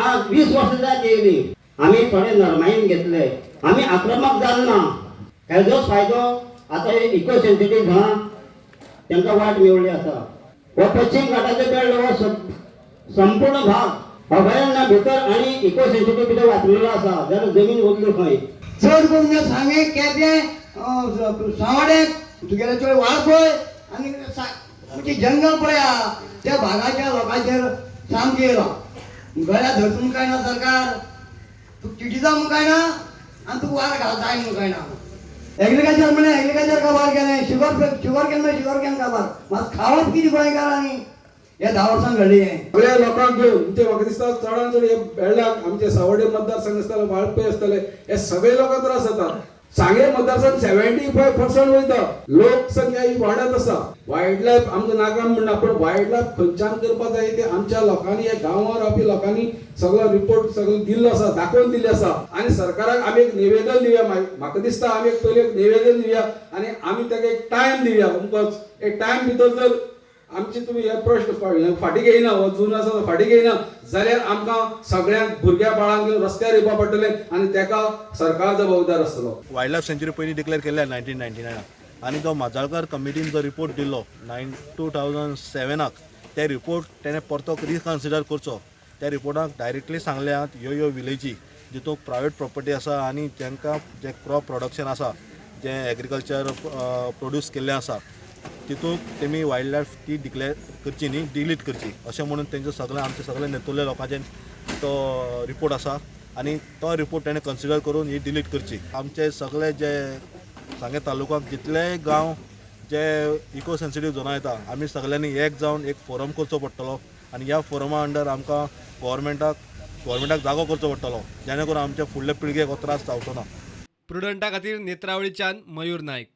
आज 20 वर्सां जायत येयली. आमी थोडे नरमायेन घेतले, आमी आक्रमक जाल ना. हेजोच फायदो आतां इको सेन्सिटीव हा तांकां वाट मेवली आसा. हो पश्चिम घाटाचो बेल्ट हो संपूर्ण भाग अभयारण्या भितर आनी इको सेन्सिटीव भितर वाचलेलो आसा, जाल्यार जमीन उरली खंय? चड करून सांगें, केपें, सांवड्डें, तुगेले चड वाळपय आनी म्हणजे जंगल पळय आहा त्या भागाच्या लोकांचेर सामकें येयलां. गळ्या धरता म्हूण काय ना सरकार, तुका चिटिता म्हूण काय ना आनी तुका वार घालताय म्हूण काय ना. एग्रीकल्चर म्हणलें, एग्रीकल्चर काबार केलें. शुगर शुगर केन्ना, शुगर can काबार. मात खावप कितें गोंयकारांनी? हे 10 वर्सां घडलें हें. सगळ्या लोकांक घेवन, म्हणजे म्हाका दिसता चडान चड हे बेळ्ळाक, आमचे सावड्डे मतदारसंघ आसतले, वाळपय आसतले, हे सगळे लोकांक त्रास जाता. सांगे मतदारसंघ 75% वयता. लोकसंख्या ही वाडत आसा. वायल्ड लायफ आमकां नाका म्हणना, पण वायल्ड लायफ खंयच्यान करपाक जाय ते आमच्या लोकांनी, ह्या गांवां रावपी लोकांनी सगळो रिपोर्ट सगळो दिल्लो आसा, दाखोवन दिल्लो आसा. आनी सरकाराक आमी एक निवेदन दिवया. म्हाका दिसता आमी एक पयलीं एक निवेदन दिवया आनी आमी ताका एक टायम दिवया. अमकोच एक टायम भितर जर आमची तुमी हे प्रश्न फाटीं घेयना, हो जून आसा तो फाटीं घेयना जाल्यार आमकां सगळ्यांक भुरग्या बाळांक घेवन रस्त्यार येवपा पडटलें आनी ताका सरकार जबाबदार आसतलो. वायल्ड लायफ सँच्युरी पयलीं डिक्लेअर केल्ल्या 1999काक आनी जो माजाळकर कमिटीन जो रिपोर्ट दिल्लो 2007काक, ते रिपोर्ट तेणें परतो रिकन्सिडर करचो. त्या रिपोर्टाक डायरेक्टली सांगल्यात ह्यो ह्यो विलेजी जितून प्रायवेट प्रॉपर्टी आसा आनी तांकां जें क्रॉप प्रोडक्शन आसा, जें एग्रीकल्चर प्रोड्यूस केल्लें आसा, तितूंत तेमी वायल्ड लायफ ती डिक्लेअर करची न्ही, डिलीट करची अशें म्हणून तेंचे सगळे, आमचे सगळे नेतुर्ले लोकांचे तो रिपोर्ट आसा आनी तो रिपोर्ट तेणें कन्सिडर करून ही डिलीट करची. आमचे सगळे जे सांगें तालुक्याक जितलेय गांव जे इको सेन्सिटीव झोनां येता, आमी सगळ्यांनी एक जावन एक फोरम करचो पडटलो आनी ह्या फोरमा अंडर आमकां गोवोरमेंटाक जागो करचो पडटलो, जेणे करून आमच्या फुडल्या पिळगेक हो त्रास जावचो ना. प्रुडंटा खातीर नेत्रावळीच्यान मयूर नायक.